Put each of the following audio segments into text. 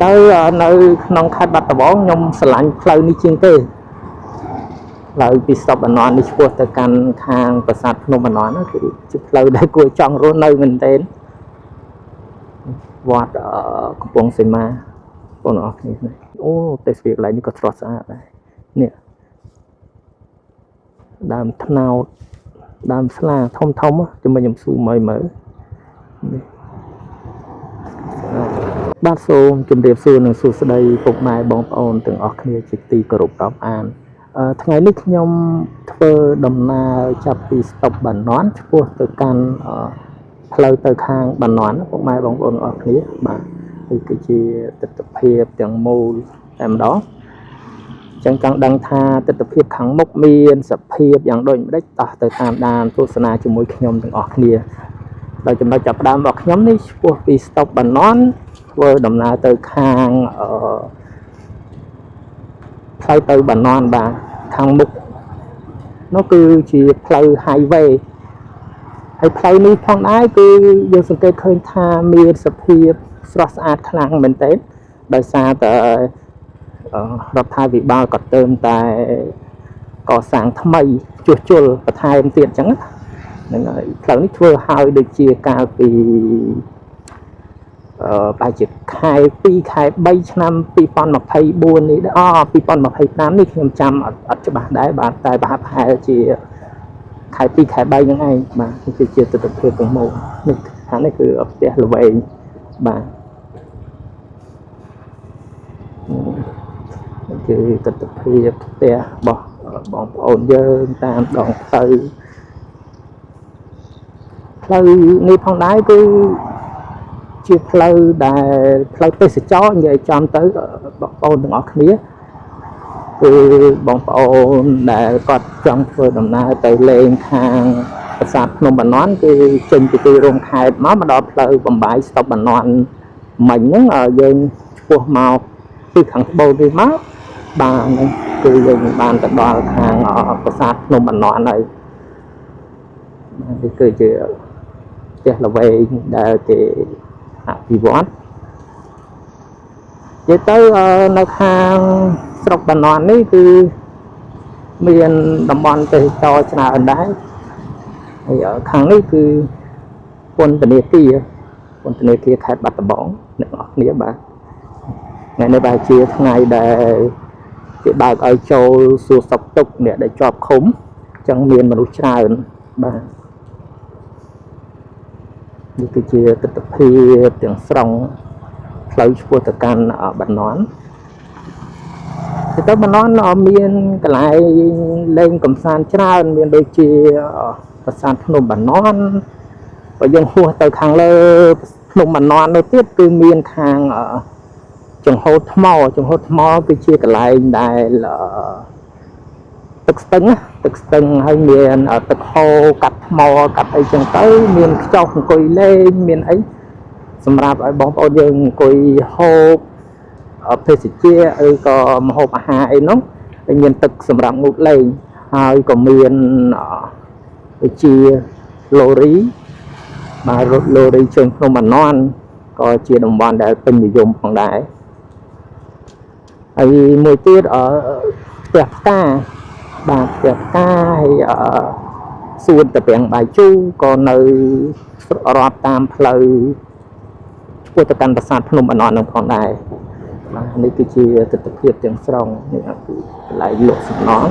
ទៅនៅក្នុងខេត្តបាត់ដំបងខ្ញុំស្រឡាញ់ផ្លូវនេះជាងគេផ្លូវពីស្តុបបាណន់នេះឆ្ពោះទៅកាន់ខាងប្រាសាទភ្នំបាណន់គឺជាផ្លូវដែលគួរចង់រស់នៅមែនទែនវត្តកំពង់សីមាបងប្អូនអរគ្នានេះអូទេសភាពកន្លែងនេះក៏ស្រស់ស្អាតដែរនេះដើមថ្នោតដើមស្លាធំធំចាំខ្ញុំស៊ូមឲ្យមើលនេះបាទសូមជម្រាបសួរនិងសួស្តីពុកម៉ែបងប្អូនទាំងអស់គ្នាជាទីគោរពរាប់អានថ្ងៃនេះខ្ញុំធ្វើដំណើរចាប់ពីស្តុបបាណន់ឆ្ពោះទៅកាន់ផ្លូវទៅខាងបាណន់ពុកម៉ែបងប្អូនទាំងអស់គ្នាបាទនេះគឺជាទិដ្ឋភាពទាំងមូលតែម្ដងចឹងចង់ដឹងថាទិដ្ឋភាពខាងមុខមានសភាពយ៉ាងដូចម្ដេចតោះទៅតាមដានទស្សនាជាមួយខ្ញុំទាំងអស់គ្នាដោយចំណុចចាប់ផ្ដើមរបស់ខ្ញុំនេះឆ្ពោះពីស្តុបបាណន់ធ្វើដំណើរទៅខាងអឺផ្លូវទៅបាណន់បាទខាងមុខនោះគឺជាផ្លូវ highway ហើយផ្លូវនេះផងដែរគឺយើងសង្កេតឃើញថាមានសភាពស្រស់ស្អាតខ្លាំងមែនទែនដោយសារតែរដ្ឋាភិបាលក៏เติมតែកសាងថ្មីជួសជុលបន្ថែមទៀតអញ្ចឹងហ្នឹងហើយផ្លូវនេះធ្វើឲ្យដូចជាកាលពីប្រហែលជាខែ2ខែ3ឆ្នាំ2024នេះអ2025នេះខ្ញុំចាំអត់ច្បាស់ដែរបាទតែប្រហែលជាខែ2ខែ3ហ្នឹងឯងបាទនេះគឺជាទិដ្ឋភាពទាំងមូលនេះខាងនេះគឺផ្ទះល្វែងបាទនេះគឺទិដ្ឋភាពផ្ទះរបស់បងប្អូនយើងតាមដងផ្លូវផ្លូវនេះផងដែរគឺជាផ្លូវដែលផ្លូវទេសចរនិយាយចំទៅបងប្អូនទាំងអស់គ្នាគឺបងប្អូនដែលគាត់ចង់ធ្វើដំណើរទៅលេងខាងប្រាសាទភ្នំបាណន់គឺចេញពីទីរួមខេត្តមកដល់ផ្លូវបំបាយស្តុបបាណន់មិញហ្នឹងយើងឆ្ពោះមកពីខាងត្បូងនេះមកបាទហ្នឹងគឺយើងបានទៅដល់ខាងប្រាសាទភ្នំបាណន់ហើយនេះគឺជាផ្ទះល្វែងដែលគេអភិវឌ្ឍនិយាយទៅនៅខាងស្រុកបាណន់នេះគឺមានតំបន់ទេសចរច្រើនដែរហើយខាងនេះគឺពន្ធនាគារពន្ធនាគារខេត្តបាត់ដំបងអ្នកនរគ្នាបាទថ្ងៃនេះបែរជាថ្ងៃដែលគេបើកឲ្យចូលសួរសុខទុក្ខអ្នកដែលជាប់ឃុំអញ្ចឹងមានមនុស្សច្រើនបាទនេះគឺជាទិដ្ឋភាពទាំងស្រុងផ្លូវឆ្ពោះទៅកាន់បាណន់ទៅបាណន់មានកន្លែងលេងកំសាន្តច្រើនមានដូចជាប្រាសាទភ្នំបាណន់បើយើងហួសទៅខាងលើភ្នំបាណន់នោះទៀតគឺមានខាងចង្ហូតថ្មចង្ហូតថ្មគឺជាកន្លែងដែលទឹកស្ទឹងទឹកស្ទឹងហើយមានទឹកហូរកាត់ថ្មកាត់អីចឹងទៅមានខ្ចោះអង្គុយលេងមានអីសម្រាប់ឲ្យបងប្អូនយើងអង្គុយហូបភេសជ្ជៈឬក៏ម្ហូបអាហារអីនោះហើយមានទឹកសម្រាប់ងូតលេងហើយក៏មានដូចជាឡូរីបាទរថឡូរីជើងភ្នំបាណន់ក៏ជាតំបន់ដែលពេញនិយមផងដែរហើយមួយទៀតផ្ទះផ្កាបាទផ្ទះផ្កាហើយសួនតាពាំងបាយជូរក៏នៅរាប់តាមផ្លូវឆ្ពោះទៅកាន់ប្រាសាទភ្នំបាណន់នឹងផងដែរបាទនេះគឺជាទិដ្ឋភាពទាំងស្រុងនេះគឺកន្លែងលក់សំណង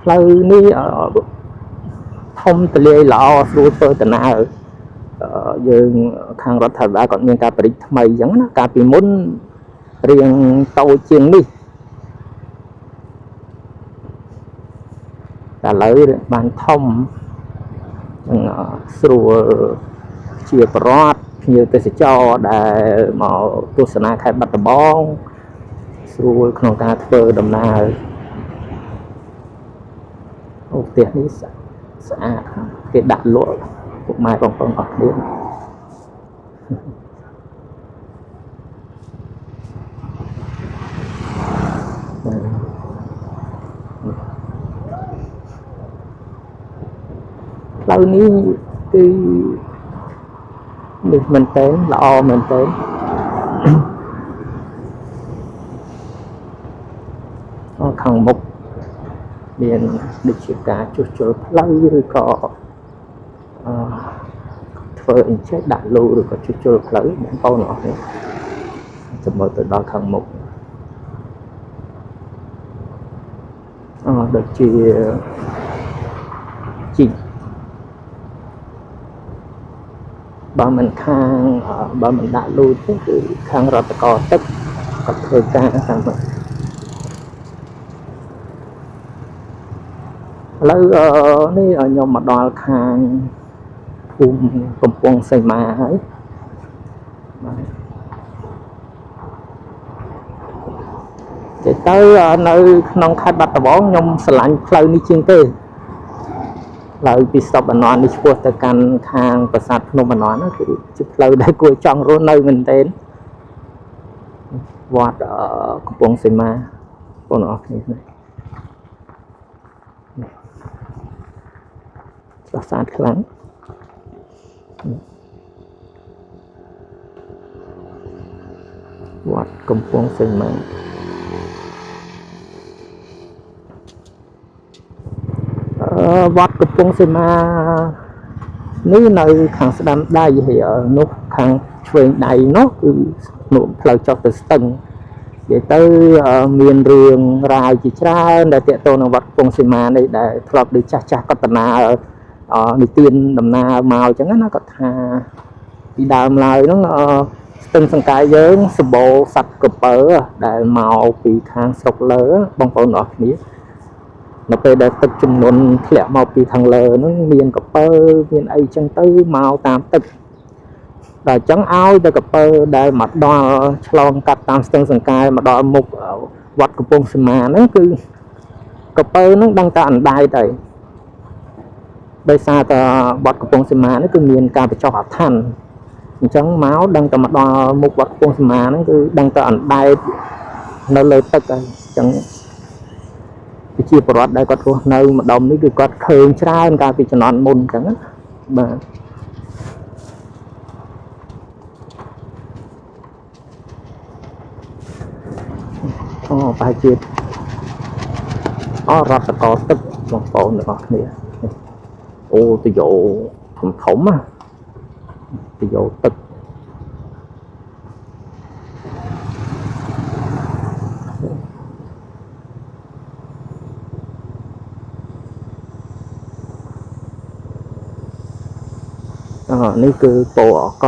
ផ្លូវនេះធំទលាយល្អស្រួលធ្វើដំណើរយើងខាងរដ្ឋាភិបាលគាត់មានការបរិចថ្មីអញ្ចឹងណាកាលពីមុនរៀងតូចជាងនេះតែឥឡូវបានធំអញ្ចឹងស្រួលជាប្រវត្តិភ្ញៀវទេសចរដែលមកទស្សនាខេត្តបាត់ដំបងស្រួលក្នុងការធ្វើដំណើរអូផ្ទះនេះស្អាតគេដាក់លក់ពុកម៉ែបងប្អូនអស់គ្នា ផ្លូវនេះគឺនេះមែនតើល្អមែនតើខាងមុខមានដូចជាការជួសជុលផ្លូវឬក៏អឺធ្វើអញ្ចេះដាក់លូឬក៏ជួសជុលផ្លូវបងប្អូនអរគ្នាចាំមើលទៅដល់ខាងមុខអដូចជាជីកបើមិនខាងបើមិនដាក់លូទេគឺខាងរដ្ឋកោទឹកគាត់ធ្វើការខាងមុខឥឡូវនេះខ្ញុំមកដល់ខាងភូមិកំពង់សីមាហើយបាទទៅទៅនៅក្នុងខេត្តបាត់ដំបងខ្ញុំស្រឡាញ់ផ្លូវនេះជាងគេផ្លូវពីស្តុបអនន្តនេះឆ្ពោះទៅកាន់ខាងប្រាសាទភ្នំអនន្តគឺជាផ្លូវដែលគួរចង់រស់នៅមែនទែនវត្តកំពង់សីមាបងប្អូនគ្នានេះស្រស់ស្អាតខ្លាំងវត្តកំពង់សីមាវត្តកំពង់សីមានេះនៅខាងស្ដាំដៃហើយនោះខាងឆ្វេងដៃនោះគឺនោះផ្លូវចុះទៅស្ទឹងនិយាយទៅមានរឿងរ៉ាវជាច្រើនដែលទាក់ទងនឹងវត្តកំពង់សីមានេះដែលធ្លាប់ដូចចាស់ចាស់កតនានិទានដំណើរមកអញ្ចឹងណាគាត់ថាពីដើមឡើយហ្នឹងស្ទឹងសង្កែយើងសម្បូរសត្វក្រពើដែលមកពីខាងស្រុកលើបងប្អូនអរគ្នានៅពេលដែលទឹកជំនន់ធ្លាក់មកពីខាងលើហ្នឹងមានក្រពើមានអីចឹងទៅមកតាមទឹកដល់អញ្ចឹងឲ្យតែក្រពើដែលមកដល់ឆ្លងកាត់តាមស្ទឹងសង្កែមកដល់មុខវត្តកំពង់សីមាហ្នឹងគឺក្រពើហ្នឹងដឹងតែអណ្ដែតហើយដោយសារតែវត្តកំពង់សីមានេះគឺមានការបញ្ចុះអាថ៌អញ្ចឹងមកដឹងតែមកដល់មុខវត្តកំពង់សីមាហ្នឹងគឺដឹងតែអណ្ដែតនៅលើទឹកហើយអញ្ចឹងប្រជាពលរដ្ឋដែលគាត់រស់នៅម្ដុំនេះគឺគាត់ឃើញច្រើនកាលពីជំនាន់មុនអញ្ចឹងណាបាទអូប្រហែលជាអរដ្ឋកោទឹកបងប្អូនទាំងអស់គ្នាអូតយោធំធំណាតយោទឹកនេះគឺពោអក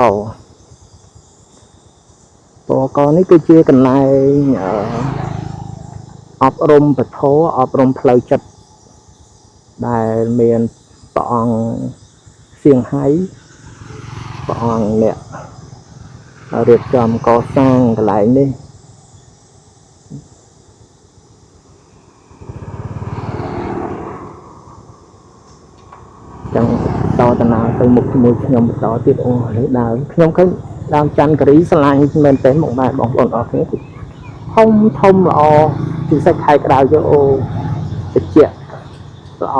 ពោអកនេះគឺជាកន្លែងអប់រំពធអប់រំផ្លូវចិត្តដែលមានព្រះអង្គសៀងហៃព្រះអង្គអ្នករៀបចំកសាងកន្លែងនេះចឹងតតនាទៅមុខជាមួយខ្ញុំបន្តទៀតអូនេះដើមខ្ញុំឃើញដើមច័ន្ទការីស្រឡាញ់មែនទែនមកម៉ែបងប្អូនអរគ្នាធំធំល្អពិសេសខែក្តៅយកអូតិចល្អ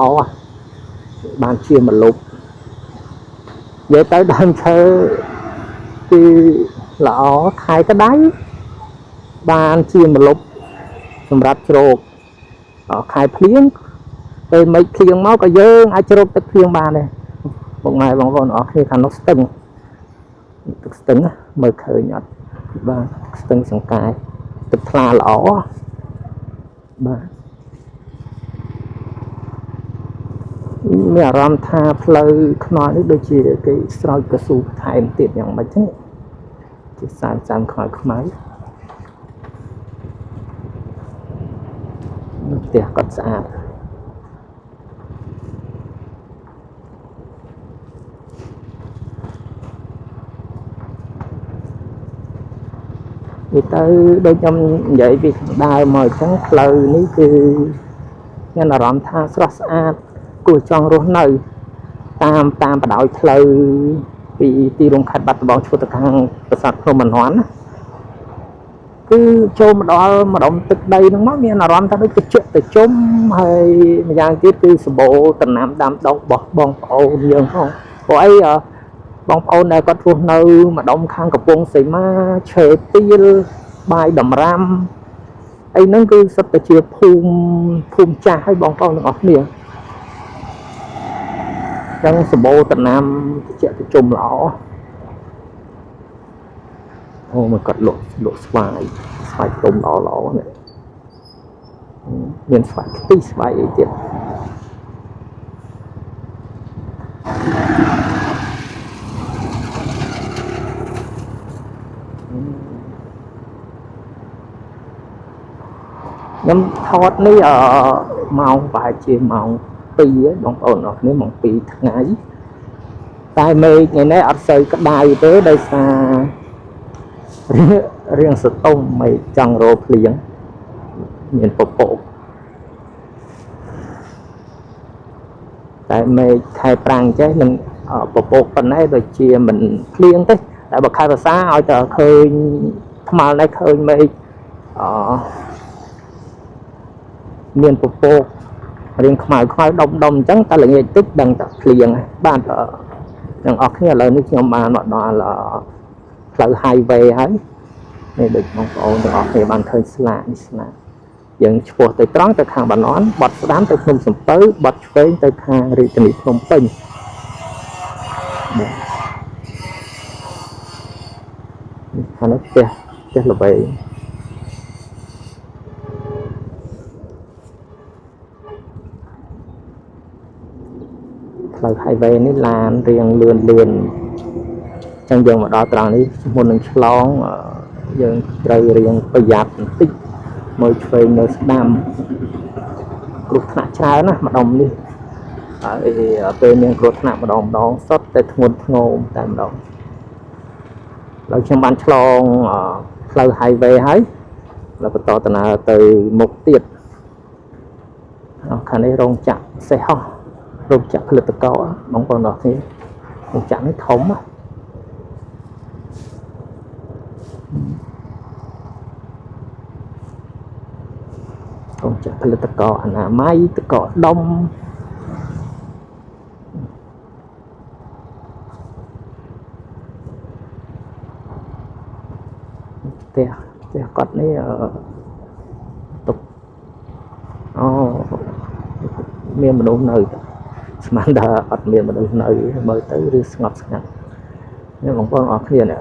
បានជាមួយលុបនិយាយទៅដើមឈើគឺល្អខែក្តៅបានជាមួយលុបសម្រាប់ជ្រោកខែភ្លៀងពេលមេឃភ្លៀងមកក៏យើងអាចជ្រោកទឹកភ្លៀងបានដែរបងម៉ែបងប្អូនអរគ្នាខាងនោះស្ទឹងទឹកស្ទឹងមើលឃើញអត់បាទស្ទឹងសង្កែទឹកថ្លាល្អបាទមានអារម្មណ៍ថាផ្លូវខ្នល់នេះដូចជាគេស្រោចកស៊ូថែមទៀតយ៉ាងម៉េចហ្នឹងជាសាមសាមខ្មៅខ្មៅផ្ទះគាត់ស្អាតនិយាយទៅដូចខ្ញុំនិយាយពីខាងដើមមកអញ្ចឹងផ្លូវនេះគឺមានអារម្មណ៍ថាស្រស់ស្អាតគួរចង់រស់នៅតាមតាមបណ្ដោយផ្លូវពីទីរួមខេត្តបាត់ដំបងឆ្ពោះទៅខាងប្រាសាទភ្នំអនន្តណា គឺចូលមកដល់ម្ដុំទឹកដីហ្នឹងមកមានអារម្មណ៍ថាដូចត្រជាក់ត្រជុំហើយម្យ៉ាងទៀតគឺសម្បូរដំណាំដាំដុះរបស់បងប្អូនយើងផងព្រោះអីបងប្អូនដែលគាត់រស់នៅម្ដុំខាងកំពង់សីមាឈើទាលបាយដំរាំអីហ្នឹងគឺសុទ្ធតែជាភូមិភូមិចាស់ឲ្យបងប្អូនទាំងអស់គ្នាអញ្ចឹងសម្បូរដំណាំត្រជាក់ត្រជុំល្អអូមកគាត់លក់លក់ស្វាយស្វាយទុំល្អល្អនេះមានស្វាយខ្ទិះស្វាយអីទៀតខ្ញុំថតនេះអឺម៉ោងប្រហែលជាម៉ោង2ហើយបងប្អូនអរគ្នាម៉ោង2ថ្ងៃតែមេឃថ្ងៃនេះអត់សូវក្តៅទេដោយសាររៀងសតុំមេឃចង់រោភ្លៀងមានពពកតែមេឃខែប្រាំងចេះនឹងពពកប៉ុណ្ណេះដូចជាមិនភ្លៀងទេតែបើខែវស្សាឲ្យតែឃើញថ្មល់នេះឃើញមេឃអមានពពករៀងខ្មៅខ្មៅដុំដុំអញ្ចឹងតែល្ងាចតិចដឹងតែភ្លៀងហើយបាទទាំងអស់គ្នាឥឡូវនេះខ្ញុំបានមកដល់ផ្លូវ highway ហើយនេះដូចបងប្អូនទាំងអស់គ្នាបានឃើញស្លាកនេះស្លាកយើងឆ្ពោះទៅត្រង់ទៅខាងបាណន់បត់ស្ដាំទៅភ្នំសំពៅបត់ឆ្វេងទៅខាងរាជធានីភ្នំពេញបាទខាងនេះផ្ទះផ្ទះល្វែងផ្លូវ highway នេះឡានរៀងលឿនលឿនអញ្ចឹងយើងមកដល់ត្រង់នេះមុននឹងឆ្លងយើងត្រូវរៀងប្រយ័ត្នបន្តិចមើលឆ្វេងមើលស្ដាំគ្រោះថ្នាក់ច្រើនណាស់ម្ដុំនេះហើយពេលមានគ្រោះថ្នាក់ម្ដងម្ដងសុទ្ធតែធ្ងន់ធ្ងរតែម្ដងឥឡូវខ្ញុំបានឆ្លងផ្លូវ highway ហើយแล้วបន្តដំណើរទៅមុខទៀតខាងនេះរោងចក្រសេះហោះរោងចក្រផលិតករបងប្អូនអរគ្នារោងចក្រនេះធំណារោងចក្រផលិតករអនាម័យតកដុំផ្ទះផ្ទះគាត់នេះទុកអូមានមនុស្សនៅស្មានថាអត់មានមនុស្សនៅមើលទៅឬស្ងប់ស្ងាត់នេះបងប្អូនអរគ្នានេះ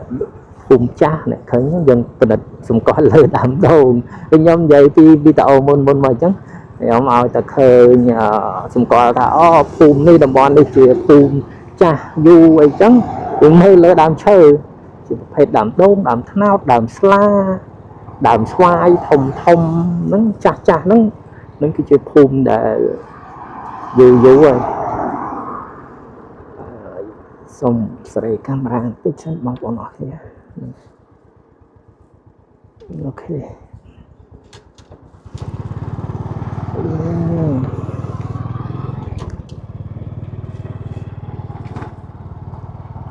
ភូមិចាស់នេះឃើញយើងពិនិត្យសម្គាល់លើដើមដូងខ្ញុំនិយាយពីវីដេអូមុនមុនមកអញ្ចឹងខ្ញុំឲ្យតែឃើញសម្គាល់ថាអូភូមិនេះតំបន់នេះជាភូមិចាស់យូរអីចឹងយើងមើលលើដើមឈើជាប្រភេទដើមដូងដើមត្នោតដើមស្លាដើមស្វាយធំធំហ្នឹងចាស់ចាស់ហ្នឹងហ្នឹងគឺជាភូមិដែលយូរយូរហើយសូមសេរីកាមេរ៉ាបន្តិចសិនបងប្អូនអរគ្នាOK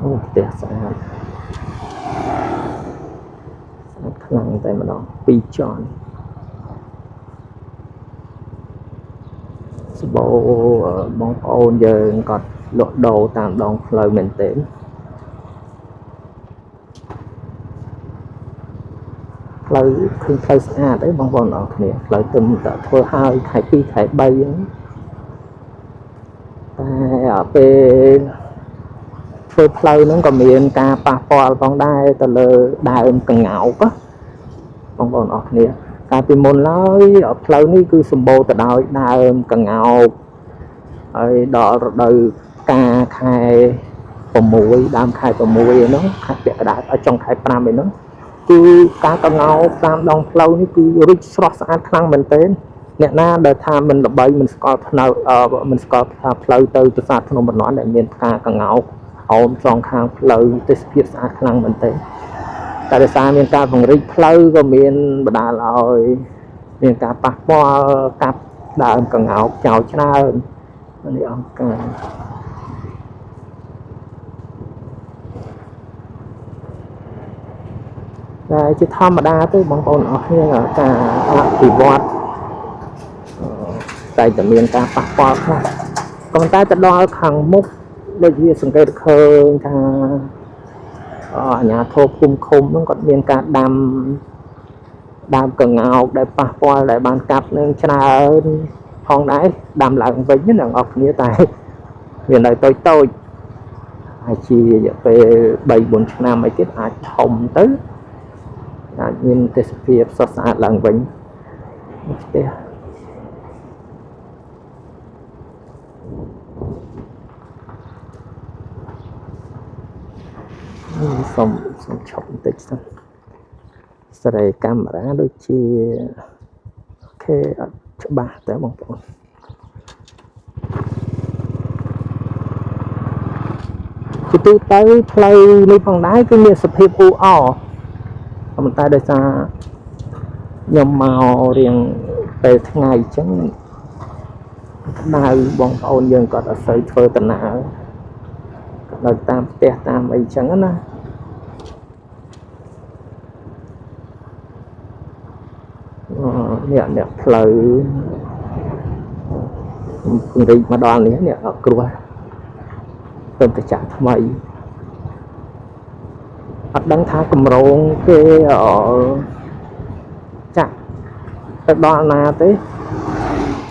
អូផ្ទះស្អាតស្អាតខ្លាំងតែម្ដងពីរជាន់សម្បូរបងប្អូនយើងគាត់លក់ដូរតាមដងផ្លូវមែនទែនផ្លូវឃើញផ្លូវស្អាតអីបងប្អូនអរគ្នាផ្លូវទឹមតែធ្វើហើយខែ2ខែ3ហ្នឹងតែពេលធ្វើផ្លូវហ្នឹងក៏មានការប៉ះពាល់ផងដែរទៅលើដើមកង្កោកបងប្អូនអរគ្នាកាលពីមុនឡើយផ្លូវនេះគឺសម្បូរទៅដោយដើមកង្កោកហើយដល់រដូវផ្កាខែ6ដើមខែ6ហ្នឹងខែពាក់កណ្ដាលចុងខែ5ឯហ្នឹងគឺការកង្កោកតាមដងផ្លូវនេះគឺរីកស្រស់ស្អាតខ្លាំងមែនទែនអ្នកណាដែលថាមិនល្បីមិនស្គាល់ផ្លូវមិនស្គាល់ថាផ្លូវទៅប្រាសាទភ្នំបាណន់ដែលមានផ្កាកង្កោកអោមសងខាងផ្លូវទេសភាពស្អាតខ្លាំងមែនទែនតែដោយសារមានការពង្រីកផ្លូវក៏មានបណ្ដាលឲ្យមានការប៉ះពាល់កាប់ដើមកង្កោកចោលច្រើននេះអង្គការ តែជាធម្មតាទេបងប្អូនអរគ្នាការអភិវឌ្ឍតែតែមានការប៉ះពាល់ខ្លះក៏ប៉ុន្តែទៅដល់ខាងមុខដូចវាសង្កេតឃើញថាអាជ្ញាធរភូមិឃុំហ្នឹងគាត់មានការដាំដើមកង្ោកដែលប៉ះពាល់ដែលបានកាប់នឹងច្រើនផងដែរដាំឡើងវិញណាអ្នកនរគ្នាតែវានៅតូចតូចហើយជារយៈពេល3 4ឆ្នាំអីទៀតអាចធំទៅអាចមានទេសភាពស្រស់ស្អាតឡើងវិញផ្ទះសូមសូមឈប់បន្តិចសិនសេរីកាមេរ៉ាដូចជាOK អត់ច្បាស់តែបងប្អូនជាទូទៅផ្លូវនេះផងដែរគឺមានសភាពអ៊ូអរប៉ុន្តែដោយសារខ្ញុំមករៀងពេលថ្ងៃអញ្ចឹងក្តៅបងប្អូនយើងគាត់អត់សូវធ្វើដំណើរគាត់នៅតាមផ្ទះតាមអីចឹងណានេះអ្នកផ្លូវពង្រីកមកដល់នេះនេះអត់គ្រោះទៅតែចាក់ថ្មីអត់ដឹងថាកម្រងគេចាក់ទៅដល់ណាទេ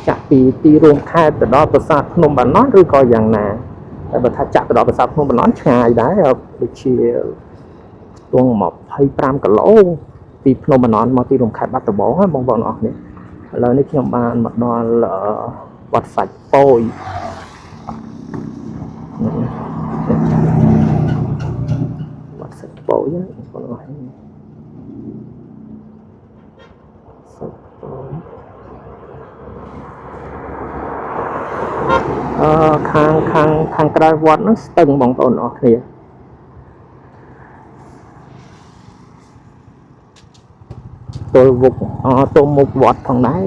ចាក់ពីទីរួមខេត្តទៅដល់ប្រាសាទភ្នំបាណន់ឬក៏យ៉ាងណាតែបើថាចាក់ទៅដល់ប្រាសាទភ្នំបាណន់ឆ្ងាយដែរដូចជាខ្ទង់25គីឡូពីភ្នំបាណន់មកទីរួមខេត្តបាត់ដំបងបងប្អូនអរគ្នាឥឡូវនេះខ្ញុំបានមកដល់វត្តសាច់ពោយវត្តសាច់ពោយបងប្អូនអរគ្នាសាច់ពោយខាងខាងខាងក្រៅវត្តហ្នឹងស្ទឹងបងប្អូនអរគ្នាទល់មុខទល់មុខវត្តផងដែរ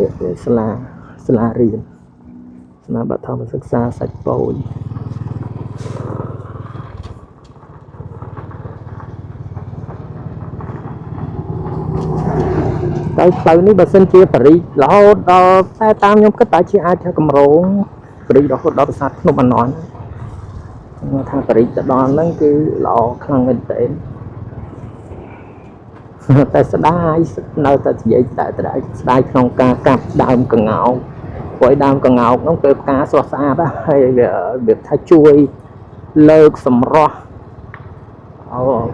សាលាសាលារៀនសាលាបឋមសិក្សាសាច់ពោយតែផ្លូវនេះបើសិនជាបរិយរហូតដល់តែតាមខ្ញុំគិតតែជាអាចថាកម្រងបរិយរហូតដល់ប្រាសាទភ្នំអាណន់ខ្ញុំថាបរិយទៅដល់ហ្នឹងគឺល្អខ្លាំងមែនទែនតែស្ដាយនៅតែនិយាយតែស្ដាយក្នុងការកាប់ដើមកង្ោកព្រោះដើមកង្ោកហ្នឹងពេលផ្កាស្រស់ស្អាតហើយវាថាជួយលើកសម្រស់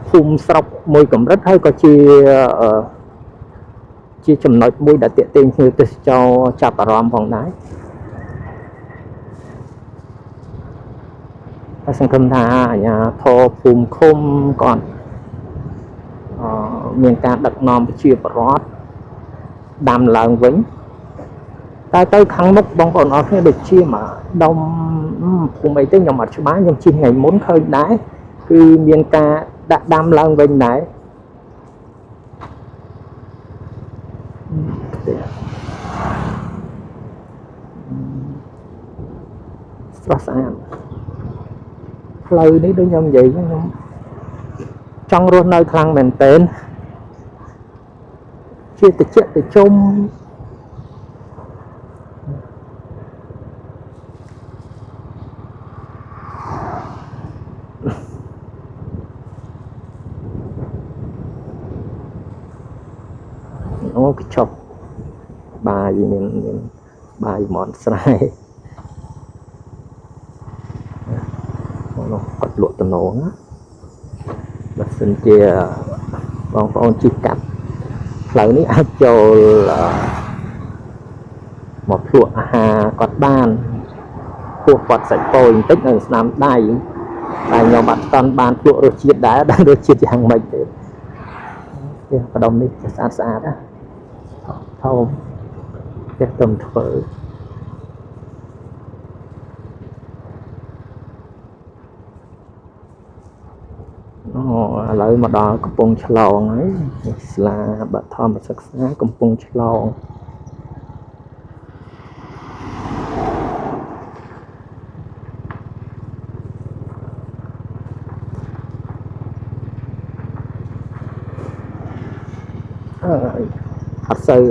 ភូមិស្រុកមួយកម្រិតហើយក៏ជាចំណុចមួយដែលទាក់ទាញភ្ញៀវទេសចរចាប់អារម្មណ៍ផងដែរតែសង្ឃឹមថាអាជ្ញាធរភូមិឃុំគាត់មានការដឹកនាំប្រជាពលរដ្ឋដាំឡើងវិញតែទៅខាងមុខបងប្អូនអរគ្នាដូចជាមួយដុំភូមិអីទៅខ្ញុំអត់ច្បាស់ខ្ញុំជិះថ្ងៃមុនឃើញដែរគឺមានការដាក់ដាំឡើងវិញដែរស្រស់ស្អាតផ្លូវនេះដូចខ្ញុំនិយាយខ្ញុំចង់រស់នៅខ្លាំងមែនទែនជាតិចទៅជុំអូកញ្ចប់បាយមានបាយមន់ស្រែនោះគាត់លក់តំណងណាបើសិនជាបងប្អូនជិះកាត់ផ្លូវនេះអាចចូលមកភ្លក់អាហារគាត់បានពោះគាត់សាច់ពោយបន្តិចនៅស្នាមដៃតែខ្ញុំអត់តន់បានភ្លក់រសជាតិដែរដឹងរសជាតិយ៉ាងម៉េចទេផ្ទះបដុំនេះស្អាតស្អាតណាធំផ្ទះទំធ្វើអូឥឡូវមកដល់កំពង់ឆ្លងហើយសាលាបឋមសិក្សាកំពង់ឆ្លង អឺអត់សូវ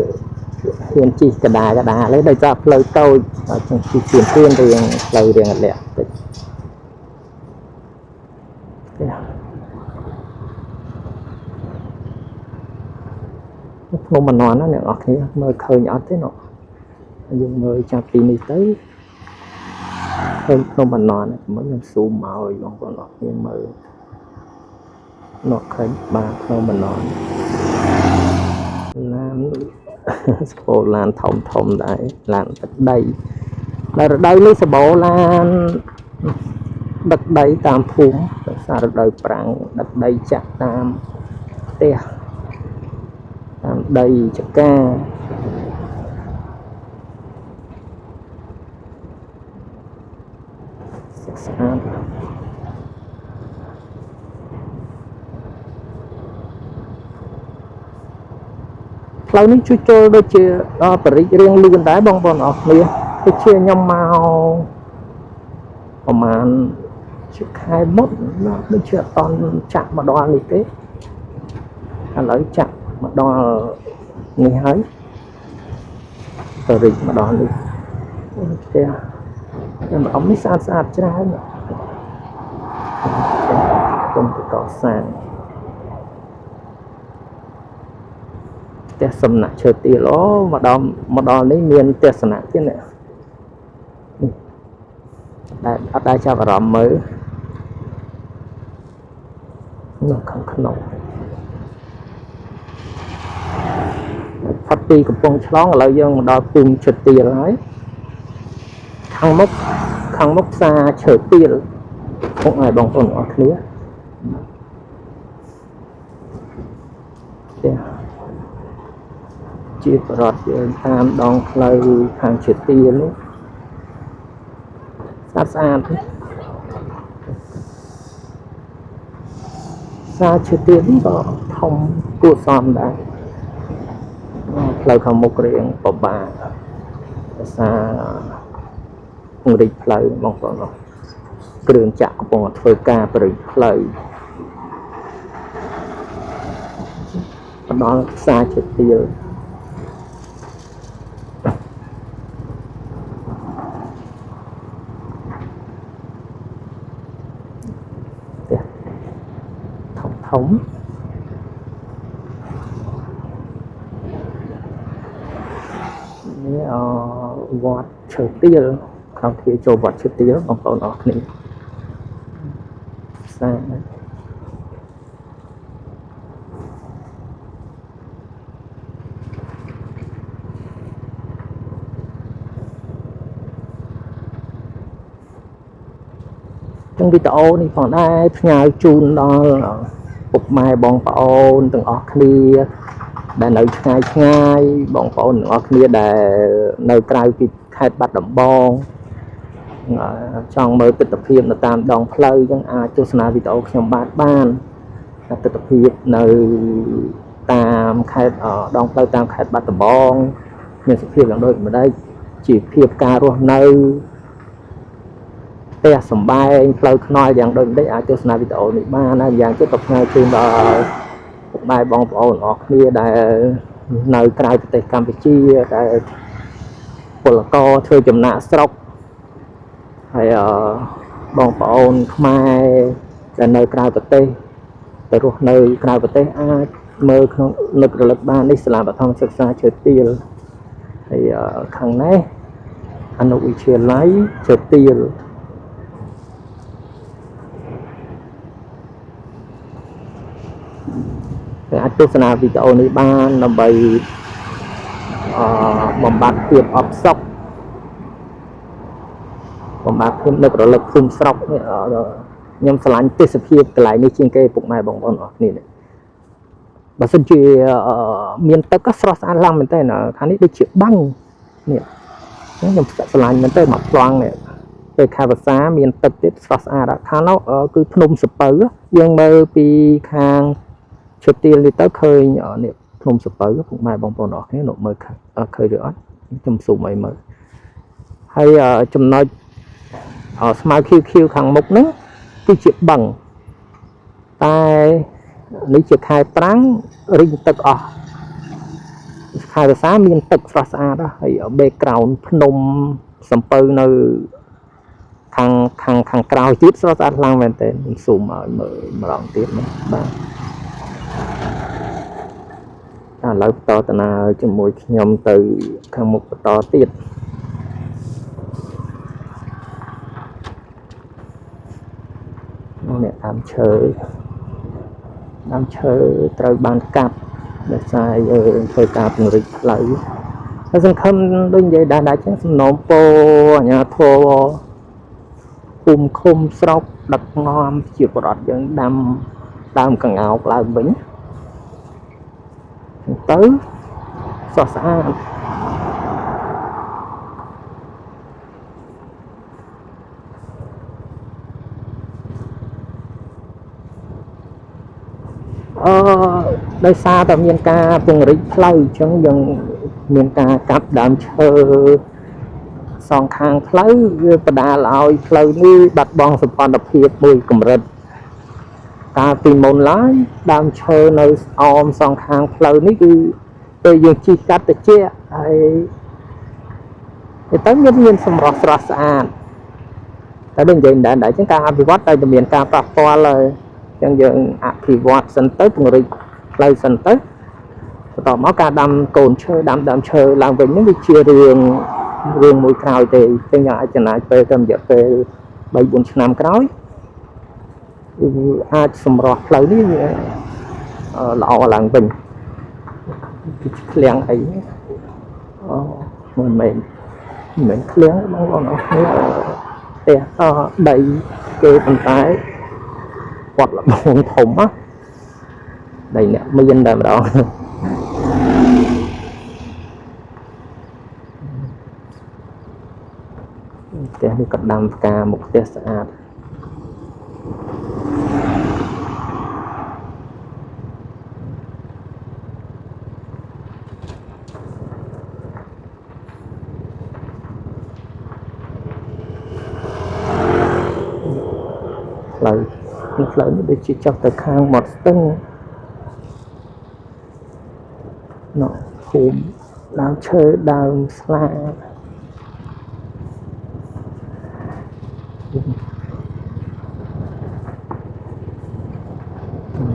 ហ៊ានជិះកដាកដាឡើយដោយសារផ្លូវតូចអញ្ចឹងជិះជឿនជឿនរៀងផ្លូវរៀងលាក់តិចទេភ្នំមនណាអ្នកនរគ្នាមើលឃើញអត់ទេណោះយើងមើលចាប់ពីនេះទៅឃើញភ្នំមនណាមើលខ្ញុំស៊ូមមកឲ្យបងប្អូនអរគ្នាមើលនោះឃើញបាទភ្នំមនឡាន ស្គរឡានធំធំដែរឡានទឹកដីដល់រដូវនេះសបោឡានដឹកដីតាមភូមិដោយសាររដូវប្រាំងដឹកដីចាក់តាមផ្ទះតាមដីចកាស្អាតផ្លូវនេះជួសជុលដូចជាបរិចរៀងលឿនដែរបងប្អូនអរគ្នាដូចជាខ្ញុំមកប្រហែលជាខែមុនដូចជាអត់តន់ចាក់មកដល់នេះទេឥឡូវចាក់មកដល់នេះហើយបរិចមកដល់នេះផ្ទះខ្ញុំអមនេះស្អាតស្អាតច្រើនគុំទៅកសាងផ្ទះសំណាក់ឈើទាលអូមកដល់មកដល់នេះមានទស្សនៈទៀតនេះដែលអត់ដែលចាប់អារម្មណ៍មើលនៅខាងក្នុងផុតពីកំពង់ឆ្លងឥឡូវយើងមកដល់ភូមិឈើទាលហើយខាងមុខខាងមុខផ្សារឈើទាលពុកឲ្យបងប្អូនអរគ្នាផ្ទះជាប្រវត្តិយើងតាមដងផ្លូវខាងឈើទាលនោះស្អាតស្អាតផ្សារឈើទាលនេះក៏ធំគួរសមដែរផ្លូវខាងមុខរៀងពិបាកដោយសារពង្រីកផ្លូវបងប្អូនអរគ្រឿងចាក់កំពុងតែធ្វើការបរិចផ្លូវផ្ដល់ផ្សារឈើទាលផ្ទះធំធំនេះអវត្តឈើទាលក្នុងទ្វារចូលវត្តឈើទាលបងប្អូនអរគ្នាផ្សារចឹងវីដេអូនេះផងដែរផ្ញើជូនដល់ពុកម៉ែបងប្អូនទាំងអស់គ្នាដែលនៅឆ្ងាយឆ្ងាយបងប្អូនទាំងអស់គ្នាដែលនៅក្រៅពីខេត្តបាត់ដំបងចង់មើលទិដ្ឋភាពនៅតាមដងផ្លូវចឹងអាចទស្សនាវីដេអូខ្ញុំបាទបានទិដ្ឋភាពនៅតាមខេត្តដងផ្លូវតាមខេត្តបាត់ដំបងមានសភាពយ៉ាងដូចម្ដេចជីវភាពការរស់នៅផ្ទះសម្បែងផ្លូវថ្នល់យ៉ាងដូចម្ដេចអាចទស្សនាវីដេអូនេះបានហើយយ៉ាងទៀតក៏ផ្ញើជូនដល់ពុកម៉ែបងប្អូនអរគ្នាដែលនៅក្រៅប្រទេសកម្ពុជាដែលពលករធ្វើចំណាកស្រុកហើយបងប្អូនខ្មែរដែលនៅក្រៅប្រទេសទៅរស់នៅក្រៅប្រទេសអាចមើលក្នុងនឹករលឹកបាននេះសាលាបឋមសិក្សាឈើទាលហើយខាងនេះអនុវិទ្យាល័យឈើទាលអាចទស្សនាវីដេអូនេះបានដើម្បីបំបត្តិភាពអផ្សុកបំបត្តិភាពនឹករលឹកភូមិស្រុកនេះខ្ញុំស្រឡាញ់ទេសភាពកន្លែងនេះជាងគេពុកម៉ែបងប្អូនអរគ្នានេះបើសិនជាមានទឹកក៏ស្រស់ស្អាតឡើងមែនតើខាងនេះដូចជាបាំងនេះខ្ញុំស្រឡាញ់មែនតើមកប្លង់នេះពេលខែវស្សាមានទឹកទៀតស្រស់ស្អាតខាងនោះគឺភ្នំសពៅយើងមើលពីខាងឈើទាលនេះទៅឃើញនេះភ្នំសពៅពុកម៉ែបងប្អូនអរគ្នាលោកមើលឃើញឬអត់ខ្ញុំស៊ូមឲ្យមើលហើយចំណុចស្មៅ QQ ខាងមុខហ្នឹងគឺជាបឹងតែនេះជាខែប្រាំងរីងទឹកអស់ ខែវស្សាមានទឹកស្រស់ស្អាតហើយ background ភ្នំសំពៅនៅខាងខាងខាងក្រោយទៀតស្រស់ស្អាតខ្លាំងមែនទែនខ្ញុំស៊ូមឲ្យមើលម្ដងទៀតណាបាទឥឡូវបន្តដំណើរជាមួយខ្ញុំទៅខាងមុខបន្តទៀតនេះដើមឈើដើមឈើត្រូវបានកាប់ដោយសារយើងធ្វើការពង្រីកផ្លូវហើយសង្ឃឹមដូចនិយាយដែរដែរចឹងសំណូមពរអាជ្ញាធរភូមិឃុំស្រុកដឹកនាំជាប្រដ្ឋយើងដាំដើមកង្កោកឡើងវិញទៅស្រស់ស្អាតអឺដោយសារតែមានការពង្រីកផ្លូវអញ្ចឹងយើងមានការកាប់ដើមឈើសងខាងផ្លូវវាបណ្ដាលឲ្យផ្លូវនេះបាត់បង់សោភ័ណភាពមួយកម្រិតកាលពីមុនឡើយដើមឈើនៅអមសងខាងផ្លូវនេះគឺពេលយើងជិះកាត់តិចហើយទៅមានសម្រស់ស្រស់ស្អាតតែដូចនិយាយដែរដែរអញ្ចឹងការអភិវឌ្ឍតែមានការប៉ះពាល់ហើយអញ្ចឹងយើងអភិវឌ្ឍសិនទៅពង្រីកផ្លូវសិនទៅបន្តមកការដាំកូនឈើដាំដើមឈើឡើងវិញនេះវាជារឿងរឿងមួយក្រោយទេអញ្ចឹងយើងអាចចំណាយពេលទៅរយៈពេល3 4ឆ្នាំក្រោយអាចសម្រស់ផ្លូវនេះវាល្អឡើងវិញគឺឃ្លាំងអីអូមិនមែនមិនឃ្លាំងបងប្អូនអរគ្នាផ្ទះអដីគេប៉ុន្តែគាត់លបងធំណាដីអ្នកមានតែម្ដងផ្ទះនេះក៏ដាំផ្កាមុខផ្ទះស្អាតផ្លូវផ្លូវនេះដូចជាចុះទៅខាងមាត់ស្ទឹងណោះភូមិដើមឈើដើមស្លា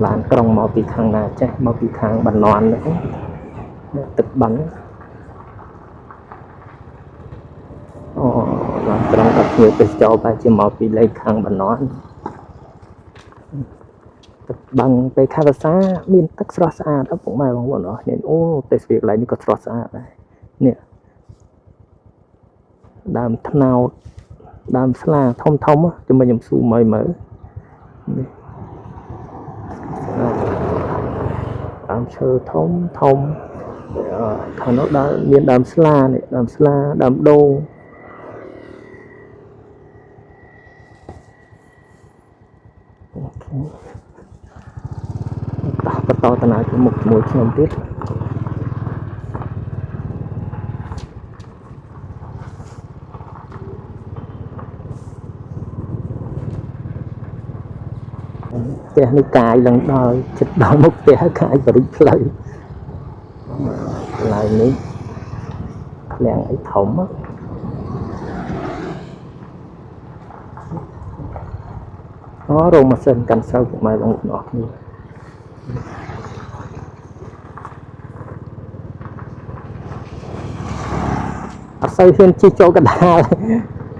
ឡានក្រុងមកពីខាងណាចេះមកពីខាងបន្នន់ហ្នឹងទឹកបឹងអូឡានក្រុងដល់ភ្ញៀវទេសចរបែរជាមកពីលេខខាងបន្នន់ទឹកបឹងពេលខែវស្សាមានទឹកស្រស់ស្អាតពុកម៉ែបងប្អូនអរគ្នាអូទេសភាពកន្លែងនេះក៏ស្រស់ស្អាតដែរនេះដើមត្នោតដើមស្លាធំធំចាំខ្ញុំស៊ូមឲ្យមើលនេះដើមឈើធំធំខាងនោះដើមមានដើមស្លានេះដើមស្លាដើមដូងអូខេតោះបន្តដំណើរទៅមុខជាមួយខ្ញុំទៀតផ្ទះនេះកាយឡើងដល់ចិត្តដល់មុខផ្ទះកាយបរិចផ្លូវកន្លែងនេះឃ្លាំងអីធំអូរោងម៉ាស៊ីនកាន់ស្រូវពុកម៉ែបងប្អូនអរគ្នាអត់សូវហ៊ានជិះចូលកណ្ដាល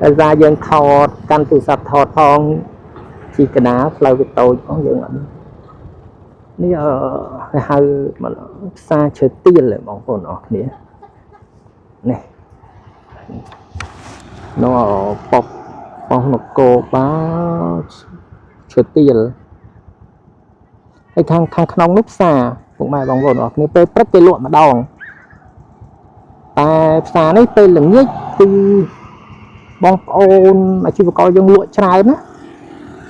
ដោយសារយើងថតកាន់ទូរស័ព្ទថតផងជិះកណ្ដាលផ្លូវវាតូចផងយើងអត់នេះគេហៅផ្សារឈើទាលបងប្អូនអរគ្នានេះនោះប៉ុកប៉ុស្តិ៍នគរបាលឈើទាលហើយខាងក្នុងនោះផ្សារពុកម៉ែបងប្អូនអរគ្នាពេលព្រឹកគេលក់ម្ដងតែផ្សារនេះពេលល្ងាចគឺបងប្អូនអាជីវករយើងលក់ច្រើនណា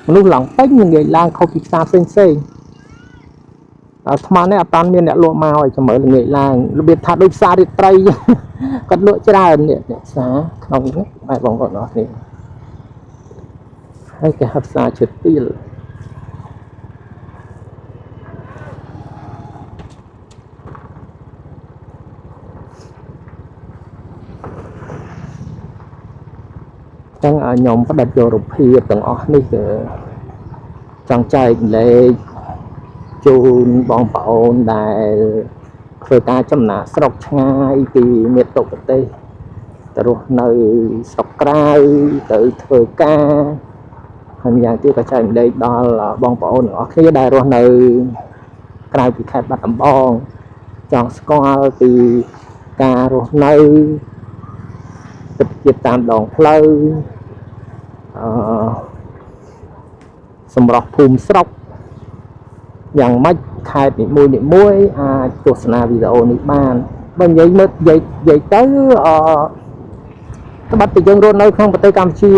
មនុស្សឡើងពេញនិយាយឡើងខុសពីផ្សារផ្សេងផ្សេងអាត្មានេះអត់តាន់មានអ្នកលក់មកឲ្យចាំមើលល្ងាចឡើងរបៀបថាដូចផ្សាររាត្រីគាត់លក់ច្រើននេះផ្សារក្នុងនេះបែបបងប្អូនអរគ្នាហើយគេហៅផ្សារឈើទាល ខ្ញុំផ្ដិតយករូបភាពទាំងអស់នេះគឺចង់ចែករំលែកជូនបងប្អូនដែលធ្វើការចំណាកស្រុកឆ្ងាយពីមាតុប្រទេសទៅរស់នៅស្រុកក្រៅទៅធ្វើការហើយម្យ៉ាងទៀតក៏ចែករំលែកដល់បងប្អូនទាំងអស់គ្នាដែលរស់នៅក្រៅពីខេត្តបាត់ដំបងចង់ស្គាល់ពីការរស់នៅទិដ្ឋភាពតាមដងផ្លូវអឺសម្រស់ភូមិស្រុកយ៉ាងម៉េចខេត្តនីមួយនីមួយអាចទស្សនាវីដេអូនេះបានបើនិយាយមើលនិយាយនិយាយទៅអឺត្បិតតែយើងរស់នៅក្នុងប្រទេសកម្ពុជា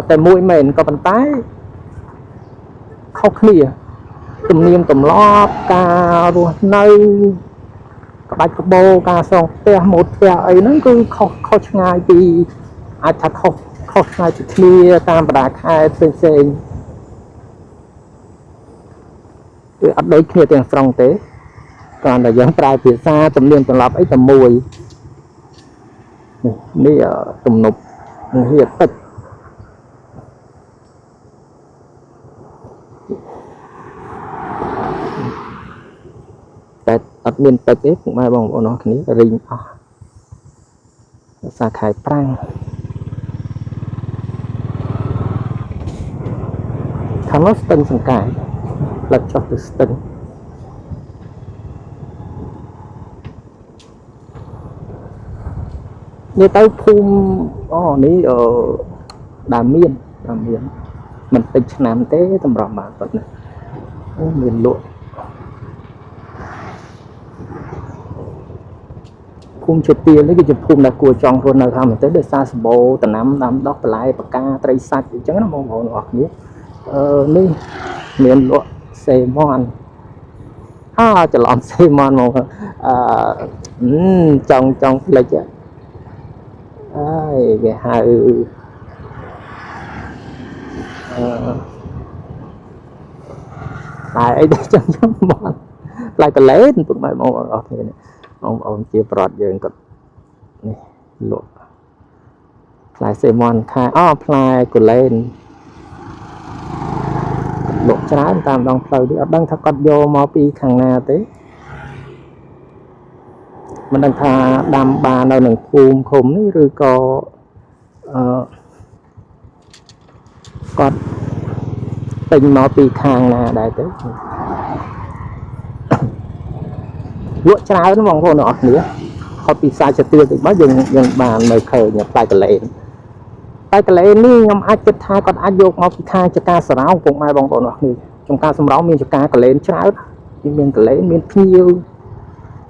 តែមួយមែនក៏ប៉ុន្តែខុសគ្នាទំនៀមទម្លាប់ការរស់នៅក្បាច់ក្បោការសង់ផ្ទះម៉ូតផ្ទះអីហ្នឹងគឺខុសខុសឆ្ងាយពីអាចថាខុសខុសឆ្ងាយពីគ្នាតាមបណ្ដាខេត្តផ្សេងផ្សេងគឺអត់ដូចគ្នាទាំងស្រុងទេគ្រាន់តែយើងប្រើភាសាទំនៀមទម្លាប់អីតែមួយនេះនេះទំនប់ហៀទឹកតែអត់មានទឹកទេពុកម៉ែបងប្អូនអរគ្នារីងអស់សារខែប្រាំងខាងនោះស្ទឹងសង្កែផ្លិតចុះទៅស្ទឹងនេះទៅភូមិអូនេះអឺដើមមានដើមមានមិនតិចឆ្នាំទេតម្រាំបានប៉ុណ្ណាអូមានលក់ភូមិជាទៀលនេះគឺជាភូមិដែលគួរចង់រស់នៅខាងមែនទេដោយសារសម្បូរដំណាំដាំដុះបន្លែបកាត្រីសាច់អញ្ចឹងណាបងប្អូនអរគ្នាអឺនេះមានលក់សេមន់អើច្រឡំសេមន់មកអឺចង់ចង់ផ្លិចអើយគេហៅអឺផ្លែអីដែរចឹងចឹងមន់ផ្លែកលែនពុកម៉ែបងប្អូនអរគ្នាបងប្អូនជាប្រវត្តិយើងក៏នេះលក់ផ្លែសេមន់ខែអូផ្លែកូលែនលក់ច្រើនតាមដងផ្លូវនេះអត់ដឹងថាគាត់យកមកពីខាងណាទេមិនដឹងថាដាំបាននៅនឹងភូមិឃុំនេះឬក៏អឺគាត់ទិញមកពីខាងណាដែរទេលក់ច្រើនបងប្អូនអរគ្នាខុសពីផ្សារចទាតិចមកយើងយើងបានមើលឃើញផ្លែកលែនផ្លែកលែននេះខ្ញុំអាចគិតថាគាត់អាចយកមកពីខាងចការសរោងពុកម៉ែបងប្អូនអរគ្នាចំការសំរោងមានចការកលែនច្រើនមានកលែនមានភ្ញៀវ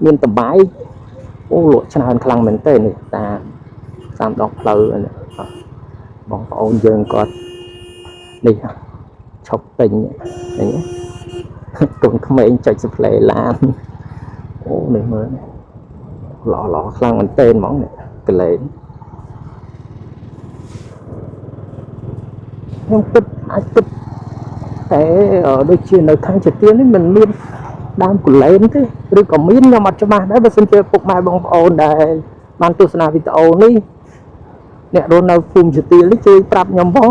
មានតបែកអូលក់ច្រើនខ្លាំងមែនទេនេះតាមតាមដងផ្លូវនេះបងប្អូនយើងគាត់នេះឈប់ទិញឃើញកូនក្មេងចុចសផ្លេឡានអូនេះមើលនេះល្អល្អខ្លាំងមែនទែនហ្មងនេះកលែនខ្ញុំគិតអាចគិតតែដូចជានៅខាងជាទៀននេះមិនមានដើមកលែនទេឬក៏មានខ្ញុំអត់ច្បាស់ដែរបើសិនជាពុកម៉ែបងប្អូនដែលបានទស្សនាវីដេអូនេះអ្នករស់នៅភូមិជាទៀលនេះជួយប្រាប់ខ្ញុំផង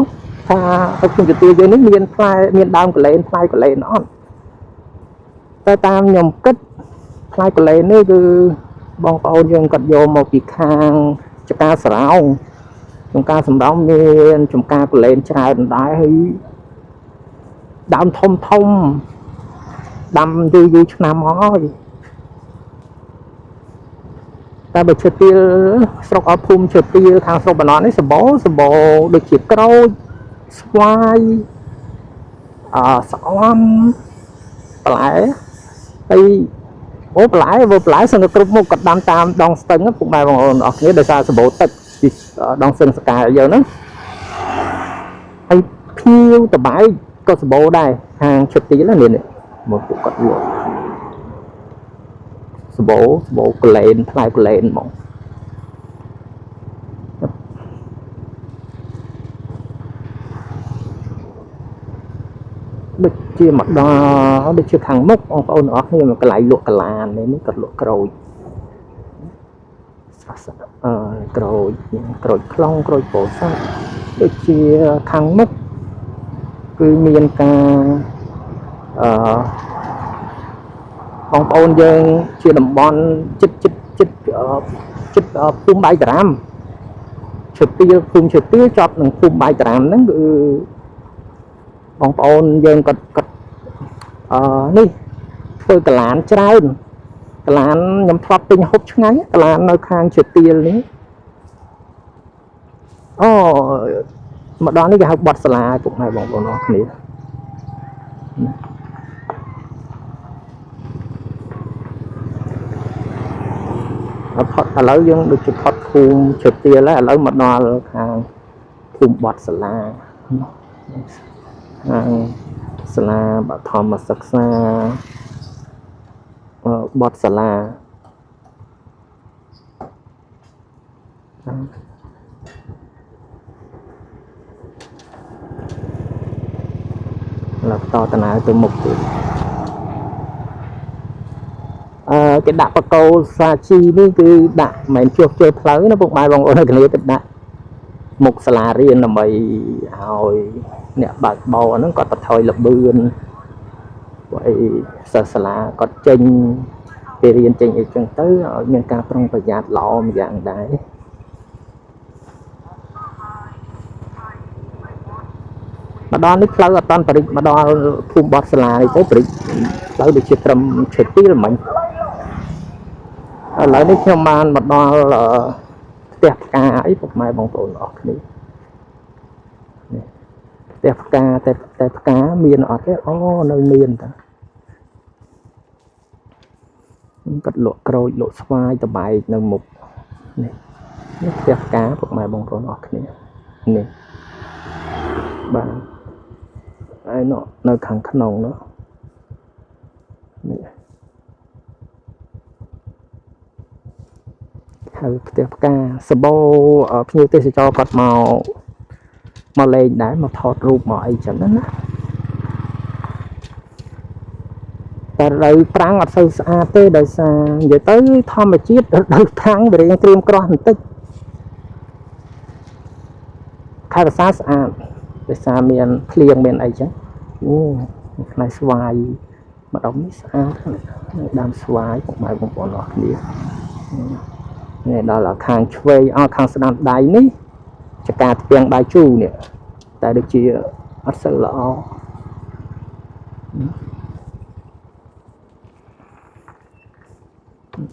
ថានៅភូមិជាទៀលយើងនេះមានផ្លែមានដើមកលែនផ្លែកលែនអត់តែតាមខ្ញុំគិតផ្លែកលែននេះគឺបងប្អូនយើងគាត់យកមកពីខាងចការសរោងចំការសំរោងមានចំការកលែនច្រើនដែរហើយដើមធំធំដាំយូរយូរឆ្នាំមកហើយតែបើឈើទាលស្រុកអភូមិឈើទាលខាងស្រុកបណ្ណនេះសម្បូរសម្បូរដូចជាក្រូចស្វាយអស្អំបន្លែហើយអូបន្លែបើបន្លែសឹងតែគ្រប់មុខគាត់ដាំតាមដងស្ទឹងពុកម៉ែបងប្អូនអរគ្នាដោយសារសម្បូរទឹកពីដងស្ទឹងសកាយើងហ្នឹងហើយភ្ញៀវតបែកក៏សម្បូរដែរខាងឈើទាលនេះមកពួកគាត់លក់សម្បូរសម្បូរកលែនផ្លែកលែនហ្មងដូចជាមកដល់ដូចជាខាងមុខបងប្អូនទាំងអស់គ្នាមកកន្លែងលក់កលាននេះគាត់លក់ក្រូចស្រស់ស្អាតអឺក្រូចក្រូចខ្លងក្រូចពោធិ៍សាត់ ដូចជាខាងមុខគឺមានការអឺបងប្អូនយើងជាតំបន់ចិត្តចិត្តចិត្តចិត្តភូមិបាយតារាមឈើទាលភូមិឈើទាលជាប់នឹងភូមិបាយតារាមហ្នឹងគឺបងប្អូនយើងគាត់គាត់អឺនេះធ្វើកឡានច្រើនកឡានខ្ញុំធ្លាប់ទិញហូបឆ្ងាញ់កឡាននៅខាងឈើទាលនេះអូមកដល់នេះគេហៅបត់សាលាពុកម៉ែបងប្អូនអរគ្នាណាអត់ផុតឥឡូវយើងដូចជាផុតភូមិឈើទាលហើយឥឡូវមកដល់ខាងភូមិបត់សាលាខាងសាលាបឋមសិក្សាបត់សាលាឥឡូវបន្តដំណើរទៅមុខទៀតអឺគេដាក់បកោសាជីនេះគឺដាក់មិនមែនជួសជុលផ្លូវណាពុកម៉ែបងប្អូនគ្នាគេដាក់មុខសាលារៀនដើម្បីឲ្យអ្នកបើកបរហ្នឹងគាត់បន្ថយល្បឿនព្រោះអីសិស្សសាលាគាត់ចេញពីរៀនចេញអីចឹងទៅឲ្យមានការប្រុងប្រយ័ត្នល្អម្យ៉ាងដែរមកដល់នេះផ្លូវអត់តាន់បរិចមកដល់ភូមិបត់សាលានេះទៅបរិចផ្លូវដូចជាត្រឹមឈើទីលមិញឥឡូវនេះខ្ញុំបានមកដល់ផ្ទះផ្កាអីពុកម៉ែបងប្អូនអរគ្នានេះផ្ទះផ្កាតែតែផ្កាមានអត់ទេអូនៅមានតាគាត់លក់ក្រូចលក់ស្វាយតបែកនៅមុខនេះនេះផ្ទះផ្កាពុកម៉ែបងប្អូនអរគ្នានេះបាទហើយនៅខាងក្នុងនោះនេះហៅផ្ទះផ្កាសបោភ្ញៀវទេសចរគាត់មកមកលេងដែរមកថតរូបមកអីចឹងណាតែរដូវប្រាំងអត់សូវស្អាតទេដោយសារនិយាយទៅធម្មជាតិរដូវប្រាំងវារៀងត្រៀមក្រោះបន្តិចខែវស្សាស្អាតដោយសារមានភ្លៀងមានអីចឹងអូផ្នែកស្វាយម្ដុំនេះស្អាតដើមស្វាយពុកម៉ែបងប្អូនអរគ្នានេះដល់ខាងឆ្វេងអស់ខាងស្ដាំដៃនេះចកាទ្ពាំងបាយជូរនេះតែដូចជាអត់សូវល្អ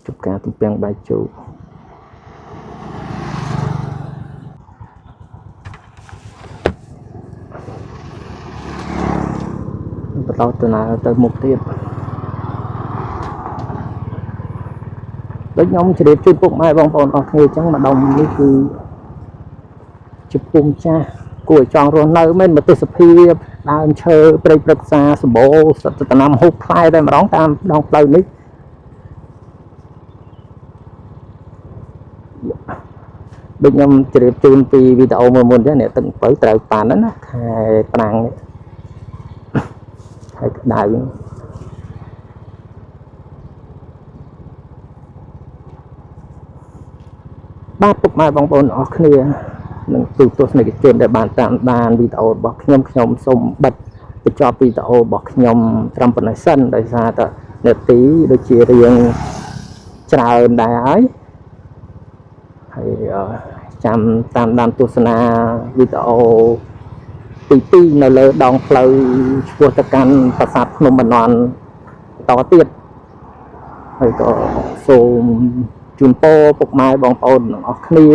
ចំការទំពាំងបាយជូរបន្តទៅណាទៅមុខទៀតដូចខ្ញុំជ្រាបជូនពុកម៉ែបងប្អូនអស់គ្នាអញ្ចឹងម្ដុំនេះគឺជាភូមិចាស់គួរឲ្យចង់រស់នៅមែនមកទេសភាពដើមឈើព្រៃព្រឹក្សាសម្បូរសត្វតំណាំហូបផ្លែតែម្ដងតាមដងផ្លូវនេះដូចខ្ញុំជ្រាបជូនពីវីដេអូមួយមុនចឹងអ្នកទឹកអំពៅត្រូវប៉ាន់ណាខែប្រាំងនេះខែក្តៅបាទពុកម៉ែបងប្អូនអរគ្នានិងទូទស្សនិកជនដែលបានតាមដានវីដេអូរបស់ខ្ញុំខ្ញុំសូមបិទបញ្ចប់វីដេអូរបស់ខ្ញុំត្រឹមប៉ុណ្ណេះសិនដោយសារតែនាទីដូចជារៀងច្រើនដែរហើយហើយចាំតាមដានទស្សនាវីដេអូទី2នៅលើដងផ្លូវឆ្ពោះទៅកាន់ប្រាសាទភ្នំបាណន់បន្តទៀតហើយក៏សូមជូនពរពុកម៉ែបងប្អូនទាំងអស់គ្នា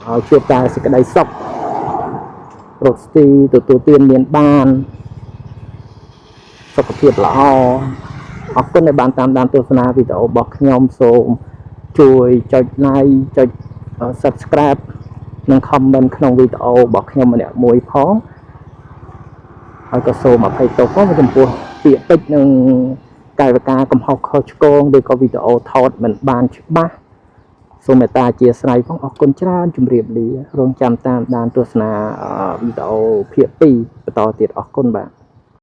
ឲ្យជួបតែសេចក្តីសុខរកស្ទីទទួលទានមានបានសុខភាពល្អអរគុណដែលបានតាមដានទស្សនាវីដេអូរបស់ខ្ញុំសូមជួយចុច like ចុច Subscribe និង comment ក្នុងវីដេអូរបស់ខ្ញុំម្នាក់មួយផងហើយក៏សូមអភ័យទោសផងចំពោះពាក្យពេចន៍និងកាយវិការកំហុសខុសឆ្គងឬក៏វីដេអូថតមិនបានច្បាស់សូមមេត្តាអធ្យាស្រ័យផងអរគុណច្រើនជម្រាបលារងចាំតាមដានទស្សនាវីដេអូភាគ2បន្តទៀតអរគុណបាទ។